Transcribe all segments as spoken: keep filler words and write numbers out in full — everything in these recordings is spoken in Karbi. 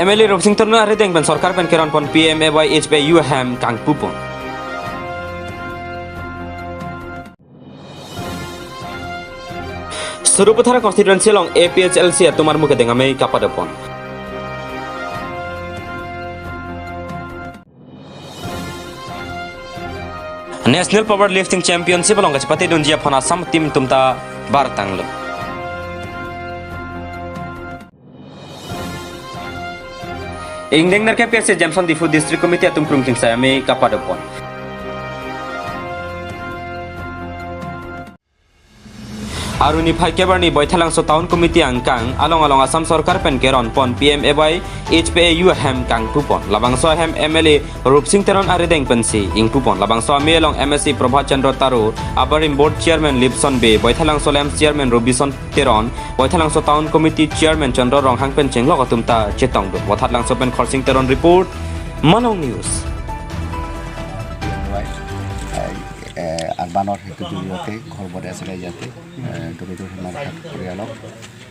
M L A Rupsing Teron arideng pen sorkar pen keron pon P M A Y H P A U ahem kangpu pon. Sarupathar constituency along A P H L C atum armu kedeng amei kapado pon. National Power Lifting Championship along kachepate dunji aphan Assam team atum ta bartanglo. Ingdeng nerkep P S C Jemson Diphu District Committee atum krung kingsai amei kapado pon. Arni phai kep arni Baithalangso Town Committee angkang along along Assam sorkar pen keron pon P M A Y H P A U ahem kangpu pon. Labangso ahem M L A Rupsing Teron arideng pensi ingpu pon. Labangso amei along M A C Prabhat Chandra Taro, Abarim Board Chairman Lipson Bey, Baithalangso L A M C Chairman Robison Teron, Baithalangso Town Committee Chairman Chandra Ronghang pen chenglok atum ta chetongdun. Vothatlangso pen Khorsing Teron report, Malong News. এ, আহ্বানৰ সেইটো জৰিয়তে ঘৰ বনাই আছিলে ইয়াতে, এ, দৰিদ্ৰ সীমাৰেখাৰ পৰিয়ালক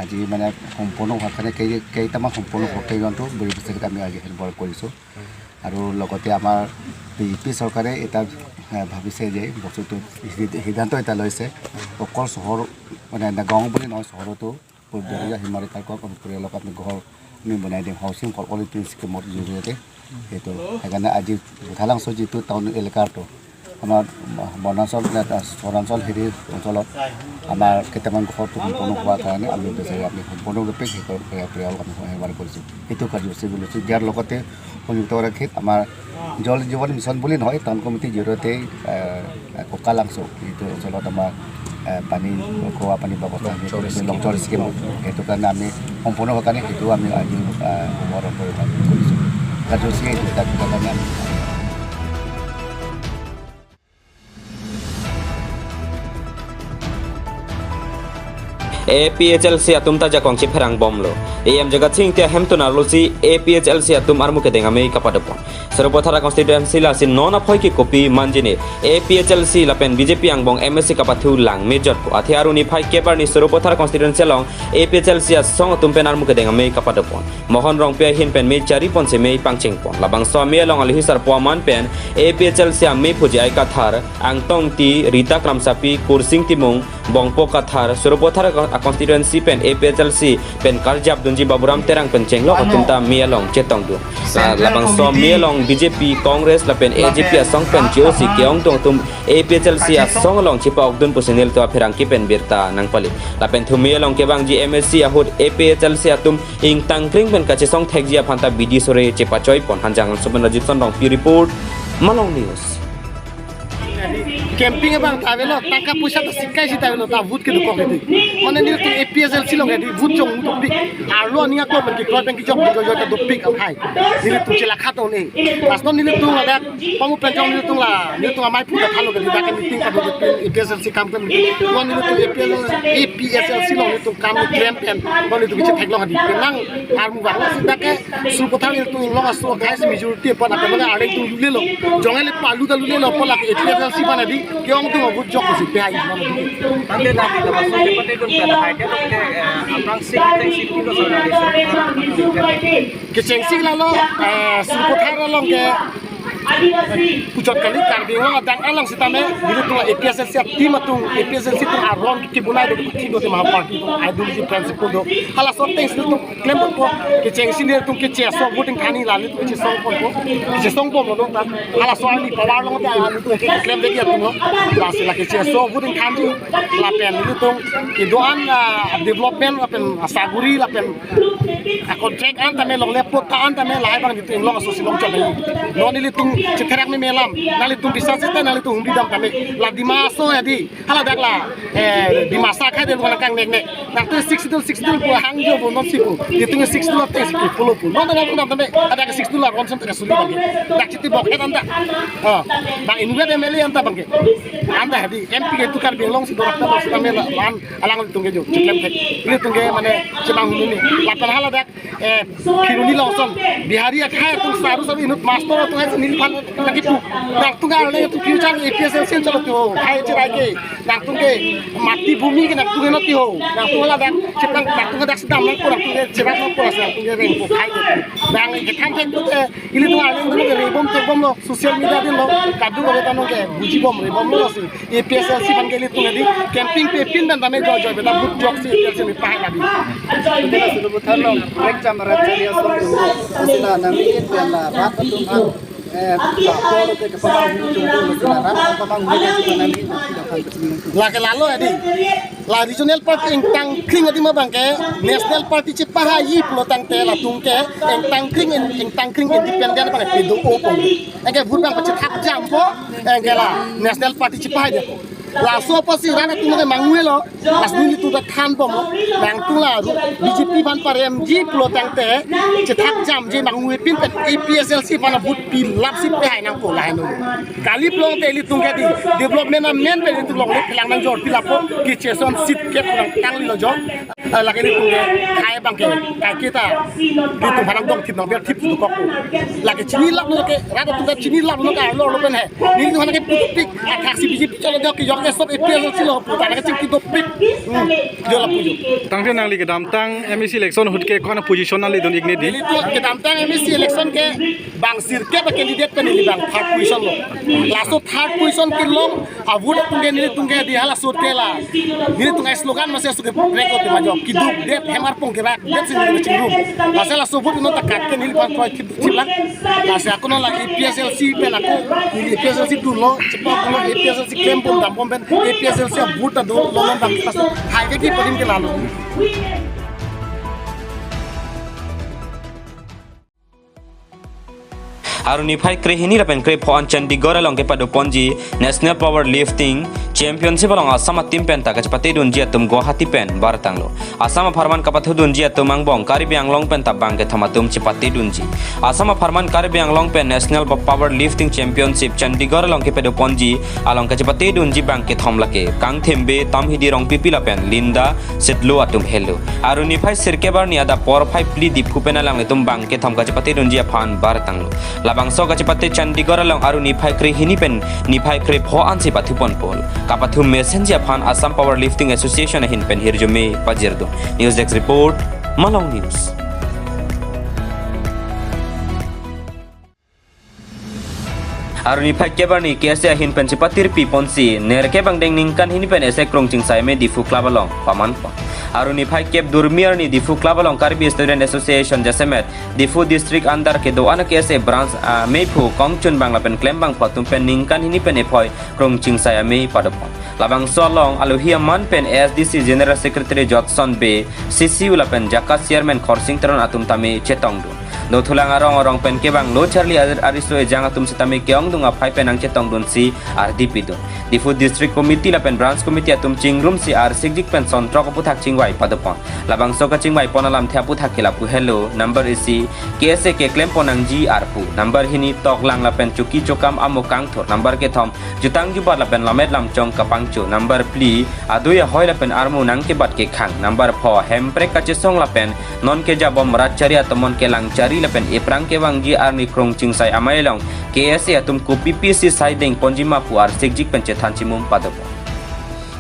আজি মানে সম্পূৰ্ণ হোৱাৰ কাৰণে কেই-, কেইটামান সম্পূৰ্ণ হোৱাৰ কেইজনটো বুঢ়ী বিচাৰিত আমি আজি হেল্প কৰিছোঁ। আৰু লগতে আমাৰ বিজেপি চৰকাৰে এটা, এ, ভাবিছে যে বস্তুটো সিদ্ধ-, সিদ্ধান্ত এটা লৈছে, অকল চহৰ মানে গাঁও বুলি নহয়, চহৰতো দৰিদ্ৰ সীমাৰেখাৰ ক-, পৰিয়ালক আমি ঘৰ আমি বনাই দিম, হাউচিং ফৰ অল এইটো স্কিমৰ জৰিয়তে। সেইটো সেইকাৰণে আজি ভোথালাংচ যিটো টাউন এলেকাটো আমাৰ বনাঞ্চল, চহৰাঞ্চল হেৰি অঞ্চলত আমাৰ কেইটামান ঘৰটো সম্পূৰ্ণ হোৱাৰ কাৰণে আমি বিচাৰি আমি সম্পূৰ্ণৰূপে সেই কৰ-, সেই পৰিয়ালক আমি সহায় কৰিছোঁ। সেইটো কাৰ্যসূচী লৈছোঁ। ইয়াৰ লগতে সংযুক্ত ৰাখি আমাৰ জল জীৱন মিছন বুলি নহয়, টাউন কমিটিৰ জৰিয়তে, এ, কোকালাংচ যিটো অঞ্চলত আমাৰ, এ, পানী, খোৱা পানী ব্যৱস্থা আমি লংচৰ স্কিম। লংচৰ স্কিম। সেইটো কাৰণে আমি সম্পূৰ্ণ হোৱাৰ কাৰণে সেইটো আমি আজি, এ, শুভাৰম্ভ কৰিছোঁ। কাৰ্যসূচী এই দুটা, দুটা কাৰণে আমি A P H L C atum ta jakong chepherang bomlo. A M Jagat Sing Ingti ahem tun arlosi A P H L C atum armu kedeng amei kapado pon. Sarupathar constituency lasi non aphoi ke kopi manjine A P H L C lapen B J P angbong M A C kapathu lang mejotpo. Athe arni phai kep arni Sarupathar constituency along A P H L C asong atum pen armu kedeng amei kapado pon. Mohon Rongpi ahin pen mei chari ponsi mei pangcheng pon. Labangso amei along alohi sarpo aman pen A P H L C amei phuji ai Kathar, Angtong Ingti, Rita Kramsapi, Kursing Timung, Bongpo Kathar, Sarupathar a constituency pen A P H L C pen karjap dunji Baburam Terang pen chenglok atum ta amei along chetongdun. La-, labangso amei along B J P, Congress lapen A J P asong pen J O C ke-ongdung atum A P H L C asong along chepa-okdun pusi nelitum apherangke pen birta nangpali. Lapen thu amei along kevangji M A C ahut A P H L C atum ingtangkring pen kachesong thekji aphan ta bidi sore chepachoi pon. Hanjanglangso pen Rajibson Rongpi report, Malong News. Campaign abang ta avelo, tangka poisa ta sikai si ta avelo, ta vote kedokok hedi. Mane nelitum A P H L C along hedi, vote jong dopik. Arlo aning aklong pen kekroi pen kejok, kejok, kejok ta dopik aphai. Nelitum chelakha tone. Asno nelitum ladak, pamu pen jong nelitum la, nelitum amei phu ta thalo hedi, dak meeting ta dopik, A P H L C kam pen. Lo nelitum A P H L C, A P H L C along nelitum kam klem pen, lo nelitum kechetheklong hedi. Penang armu vanglo si dak ke Sarupathar nelitum inglong aso akhai si majority apot akan lo arleng tung lulelo. Jong ele palu ta lulelo apot lake A P H L C aphan hedi ke-ongdung vote jok si pe hai. Tangte lake ta baso kepatedun pen hai ke lo ke, eh, aphrangsi kechengsi kilo sa lake. Kechengsi lalo, eh, Sarupathar along ke puchot kali Karbi Anglong adang along sitame, nelitum A P H L C team atum, A P H L C atum aron kibunai do, kiki do tema party atum ideology principle do. Halaso ateng si nelitum klem ponpo, kechengsi nelitum kecheso voting thani la nelitum kechesong ponpo, kechesong bomlo nonta. Halaso arni power along ta nelitum ke klem degi atum lo. Lasi la kecheso voting thani lapen nelitum kedo-an, ah, development lapen, ah, saguri lapen, ah, contract an tame longle plot ta an tame lahai abang nelitum inglong aso si longchot nai. Non nelitum chetherak meme alam, nanglitum biswas seta nanglitum hum bidam tame. La Dima Hasao hedi, hala dak la, eh, Dimasa akhai de lo nangkang neknek. Nangtum Sixth Schedule, Sixth Schedule pu hangjo pu nonsi pu. Nelitum Sixth Schedule ateng si kipulo pu. Non nangtum dam tame, ada ke Sixth Schedule la ronsen ta suli abang ke. Dak Chiti Bokhet anta. Oh, bang inutvet M L A anta abang ke. Anta hedi, M P ke tukar binglong si dorak ta sitame la, lan alanglitum ke jo, chiklem thek. Nelitum ke mane chebang hini. Lapen Hala dak, eh, Kheroni Longson, Bihari akhai atum saru saru inut master atum hai neli aphan lagi pu. Nangtum arleng atum future A P S L C cholo tu, hai chirai ke. Nangtum ke mati bumi ke nangtum ke nati ho. Nangtum hala dak, cheplang nangtum ke dak sedam nangpo, nangtum ke cherap nangpo, nangtum ke rengpo khai ke. Bang ke than thek tu ke, ilitum arleng atum ke rebom tebom lo, social media din lo, kadu ko beta nong ke, buji bom rebom lo si. A P S L C aphan ke ilitum ke di, campaign pe pin dan tame jo jo, beta vote jok si A P S L C ni pahai lagi. Beta sulu putar lo, rek jam rat jari asal tu, sila nang ingin pen la, rat atum ang, eh, la, polo te ke pamang hulu tu, sila rat pamang hulu ke sila nang ingin, sila kan ke sila tu. Lake lalo adi. La regional party ingtang kring adi ma bang ke, national party chepahai pulo tangte latum ke, ingtang kring in-, ingtang kring independent bang ke pido opong. Anke vote bang pachethak jampo, anke la national party chepahai dia. Laso apotsi rat atum ke mangwe lo, asni tu ta than bom lo, nangtum la ru, B J P aphan paremji pulo tangte, chethak jamji mangwe pin pen A P S L C aphan vote pilap si pehai nangpo lahai no. Kali plong te ilitum ke di, development amen pen ilitum longle phelang nangjor pilappo, ke cheson seat ke pulang tangli lo jo. Eh, lake ilitum ke, kai bang ke, kai kita, ilitum phanang dong thip nang ber thip tu kok. Lake chinilap lo ke, rat atum ta chinilap lo ka lo lo pen he. Nelitum phanang ke putupik, athak si B J P cholo jok ke jok ke sob A P S L C lo puta lake chingki dopik. Hmm, jo lapu jo. Tangte nangli kedamtang M A C election ahut ke ko-an position nanglidun ik ne di? Nelitum kedamtang M A C election ke bang sirkep a candidate pen neli bang third position lo. Laso third position kelong a vote atum ke nelitum ke di hala sot ke la. Nelitum ke slogan masi aso ke break out ma jo. Kiduk det hemar pong ke rak det si nelitum chingrum. Laso laso vote non ta kat ke neli phan kroi kiduk chip lang. Laso ako non la A P S L C pen ako. Neli A P S L C dun lo, chepok dun lo, A P S L C klem bom dam bom pen, A P S L C vote ta dun lo non dam laso. Hai ke ki padim ke lalo. Arni phai krehini lapen krepho an Chandigarh along kepado ponji National Power Lifting Championship along Assam a-team pen ta kachepate dunji atum Guwahati pen bartanglo. Assam apharman kapathu dunji atum angbong Karbi Anglong pen ta bang kethom atum chepate dunji. Assam apharman Karbi Anglong pen National Power Lifting Championship Chandigarh along kepado ponji along kachepate dunji bang kethom lake Kangthembe, Tamhidi Rongpipi lapen Linda Sitlo atum helo. Arni phai sirkep arni adap porphai phli Diphu pen alanglitum bang kethom kachepate dunji aphan bartanglo. Labangso kachepate Chandigarh along arni phai krehini pen niphai krepho ansi pathu ponpo. Kapathu mesenji aphan Assam Power Lifting Association ahin pen hirjume pajirdun. News Desk Report, Malong News. Arni phai kep arni K S A ahin pen chepatirpi ponsi nerkep angdeng ningkan hini pen ese Krungchingsai Ame Diphu Club along paman pon. Arni phai kep Durmi arni Diphu Club along Karbi Student Association jasemet Diphu District under kedo-an K S A branch ameiphu kongchunbang lapen klembangpo atum pen ningkan hini pen ephoi Krungchingsai Ame padopon. Labangso along alohi aman pen A S D C General Secretary Jotson Bey, C C U lapen JACAS Chairman Khorsing Teron atum tame chetongdun. Dothulang arong arong pen kevang lo charli ar-, ariso ejang atum sitame ke-ongdung aphai pen nangchetongdunsi ardi pidun. Diphu District Committee lapen Branch Committee atum chingrumsi arsikjik pen sontrok aputhak chingvai padopon. Labangso kachingvaipon alamthe aputhak ke lapu helo, number isi, K S A keklempon nangji arpu, number hini, toklang lapen chuki chokam amo kangthur, number kethom, jutang jubat lapen lammet lamchong kapangcho, number phli, adui ahoi lapen armu nangkebat kekhang, number pho, hemprek kachesong lapen non kejabom rat chari atomon kelang chari lapen ephrang kevangji arni Krungchingsai Amei along K S A atum kopi pisi saideng ponji ma pu arsikjik pen chethan chimum padopon.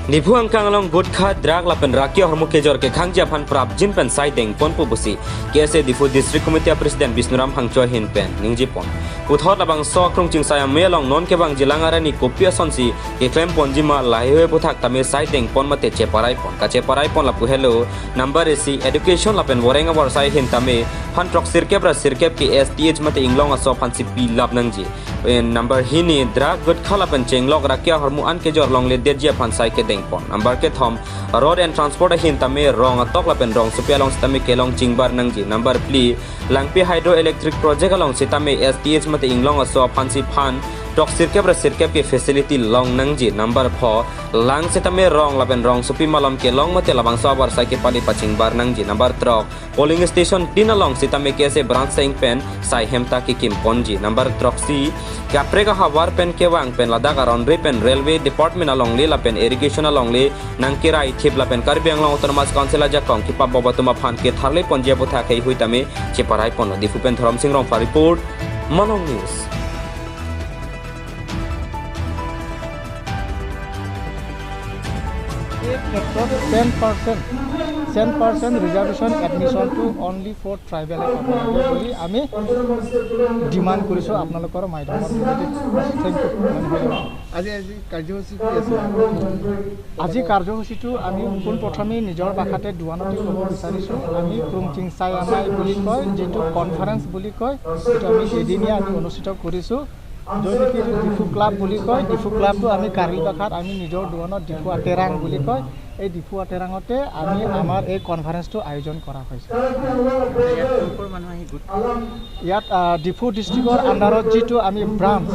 Diphu angkang along gutkha, drug lapen raki ahormu kejor kekhangji aphan prapjin pen saideng ponpo pusi K S A Diphu District Committee a President Bisnuram Phangcho ahin pen ningjepon. Puthot labangso Krungchingsai Amei along non kevangji lang arni kopi asonsi keklem ponji ma laheihui aputhak tame saideng pon mate cheparai pon. Kacheparai pon lapu helo, number isi, education lapen voreng avorsai ahin tame phan throksirkep ra sirkep ke S T H mate inglong aso aphansi pilap nangji. Eh, number hini, drug, gutkha lapen chenglok raki ahormu an kejor longledetji aphan sai kedeng pon. Number kethom, road and transport ahin tame rong atok lapen rongsopi along sitame kelong chingbar nangji. Number phli, Langpi Hydroelectric Project along sitame S T H mate inglong aso aphansi phan throk sirkep ra sirkep ke facility long nangji. Number pho, lang sitame rong lapen rongsopi malom kelong mate labangso abarsai kepali pachingbar nangji. Number throk, polling station tin along sitame KSA branch seng pen sai hem ta kekim ponji. Number throksi, kaprek ahavar pen kevang pen ladak aron re pen railway department alongle lapen irrigation alongle nangkerai thip lapen Karbi Anglong Autonomous Council ajakong kepabop atum aphan ketharle ponji aphuthak heihui tame cheparai ponlo. Diphu pen Dhorom Sing Rongphar report, Malong News. এই ক্ষেত্ৰত ten percent, ten percent reservation এডমিশ্যনটো only for ট্ৰাইবেলে পাব লাগে বুলি আমি ডিমাণ্ড কৰিছোঁ আপোনালোকৰ মাধ্যমত। গতিকে থেংক ইউ। আজি, আজি কাৰ্যসূচী কি আছে? আজি কাৰ্যসূচীটো আমি পোনপ্ৰথমে নিজৰ ভাষাতে দুআষাৰ ক'ব বিচাৰিছোঁ। আমি ক্ৰুম চিংচাই আমাই বুলি কয়, যিটো কনফাৰেন্স বুলি কয়, সেইটো আমি এদিনীয়া আমি অনুষ্ঠিত কৰিছোঁ। য'ত নেকি এইটো ডিফু ক্লাব বুলি কয়, ডিফু ক্লাবটো আমি কাৰ্বি ভাষাত আমি নিজৰ দুআষাৰত ডিফু আটেৰাং বুলি কয়। এই ডিফু আটেৰাঙতে আমি আমাৰ এই কনফাৰেন্সটো আয়োজন কৰা হৈছে। ইয়াত ক'ৰ ক'ৰ মানুহ আহি গোট ইয়াত, আহ, ডিফু ডিষ্ট্ৰিক্টৰ আণ্ডাৰত যিটো আমি ব্ৰাঞ্চ,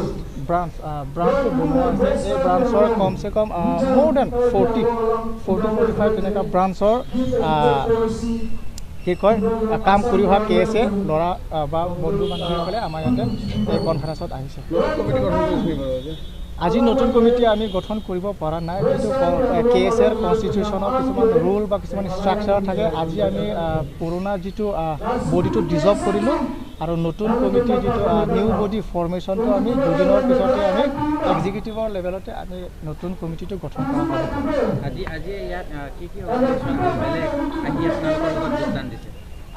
ব্ৰাঞ্চ, আহ, ব্ৰাঞ্চটো বনোৱা হৈছে, এই ব্ৰাঞ্চৰ কমচে কম, আহ, more than forty, forty, forty five তেনেকুৱা ব্ৰাঞ্চৰ, আহ, কি কয়, আহ, কাম কৰি অহা কে এছ এ ল'ৰা, আহ, বা বন্ধু বান্ধৱীসকলে আমাৰ ইয়াতে এই কনফাৰেন্সত আহিছে। কমিটি গঠন কৰিছে নেকি বাৰু আজি? আজি নতুন কমিটি আমি গঠন কৰিব পৰা নাই, কিন্তু ক-, এ, কে এছ এৰ কনষ্টিটিউশ্যনৰ কিছুমান ৰুল বা কিছুমান ষ্ট্ৰাকচাৰ থাকে। আজি আমি, আ, পুৰণা যিটো, আ, বডিটো ডিজলভ কৰিলোঁ আৰু নতুন কমিটি যিটো, আ, নিউ বডি ফৰ্মেশ্যনটো আমি দুদিনৰ পিছতে আমি এক্সিকিউটিভৰ লেভেলতে আমি নতুন কমিটিটো গঠন কৰা হ'ব। আজি, আজি ইয়াত, আ, কি কি অৰ্গেনাইজেশ্যন বেলেগ আহি আপোনালোকৰ লগত যোগদান দিছে?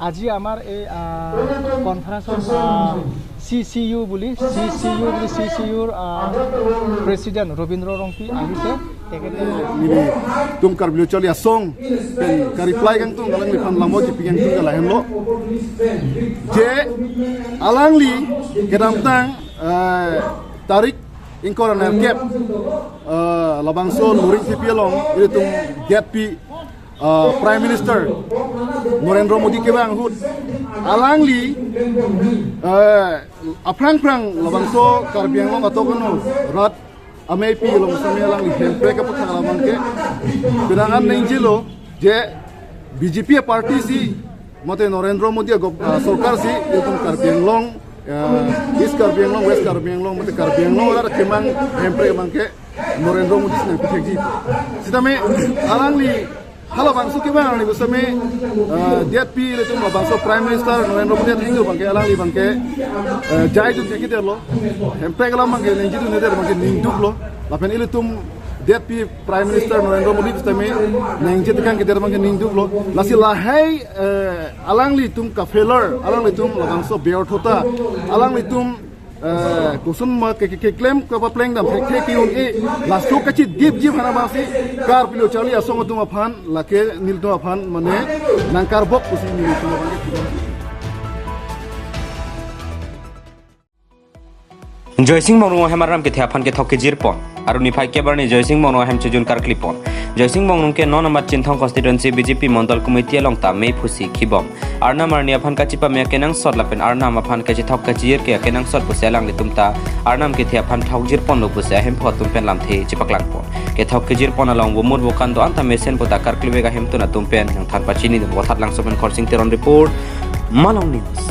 আজি আমাৰ এই, আহ, কনফাৰেন্সত, আহ, চি চি ইউ বুলি, চি চি ইউ বুলি, চি চি ইউৰ, আহ, প্ৰেচিডেণ্ট ৰবীন্দ্ৰ ৰংপি আহিছে। তেখেতে nelitum Karbi Lo Charli Asong pen ka-reply kangtung alangliphan lamot kepi kangtung ke lahenlo. Je alangli kedamtang, eh, tarik ingkoi ra nerkep, eh, labangso Luring T P along ilitum det pi, uh, Prime Minister Narendra Modi kevang ahut alangli, uh, aphrang phrang labangso Karbi Anglong atok ano rat ameipi along sitame alangli Hemprek aphuthak labang ke pinangan ningjelo je B J P party si mate Narendra Modi agop, uh, sorkar si ilitum Karbi Anglong, uh, East Karbi Anglong, West Karbi Anglong mate Karbi Anglong arat kemang Hemprek abang ke Narendra Modi si nangpithekji. Sitame alangli halabangso kevang alangli sitame, eh, det pi ilitum labangso Prime Minister Narendra Modi athengno abang ke alangli abang ke, eh, jai dun ke kiderlo. Hemprek alam abang ke ningje dun der abang ke ningduklo. Lapen ilitum det pi Prime Minister Narendra Modi sitame ningje tekang kider abang ke ningduklo. Lasi lahai, eh, alanglitum ka-failure, alanglitum labangso byarthota, alanglitum eh, koson ma ke, ke, keklem kapapleng dam thekthe ke-un-e laso kachidipji aphan abangsi Karbi Lo Charli Asong atum aphan lake nelitum aphan mane nangkarbok pusi nelitum aphan ke. Joysing Mongrung ahem arnam kethe aphan kethok kejir pon. Arni phai kep arni Joysing Mongrung ahem chojun karkli pon. Joysing Mongrung ke non amat Chinthong constituency B J P mondol committee along ta mei phusi khibom. Arnam arni aphan kachipame akenangsot lapen arnam aphan kachethok kachijir ke akenangsot pusi alanglitum ta arnam kethe aphan thokjir ponlo pusi ahemphu atum pen lamthe chepaklang pon. Kethok kejir pon along vomut vokan do-an ta mesen puta karklivek ahemtun atum pen nangthan pachini. Vothatlangso pen Khorsing Teron report, Malong News.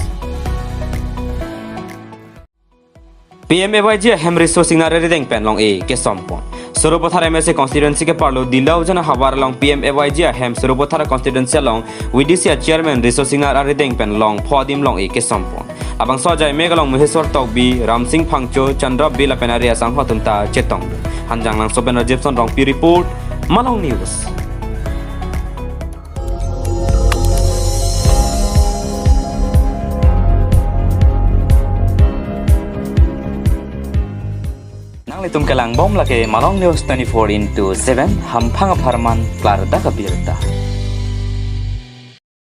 P M A Y G ahem Riso Singnar arideng pen long-e kesom pon. Sarupathar M A C constituency keparlo Dilaujana havar along P M A Y G ahem Sarupathar constituency along V D C a chairman Riso Singnar arideng pen long pho adim long-e kesom pon. Labangso ajai mek along Maheswar Tokbi, Ramsing Phangcho, Chandra Bey lapen ari asangho atum ta chetong. Hanjanglangso pen Rajibson Rongpi report, Malong News. Nanglitum kelangbom lake Malong News twenty-four into seven, hamphang apharman klardak abirta.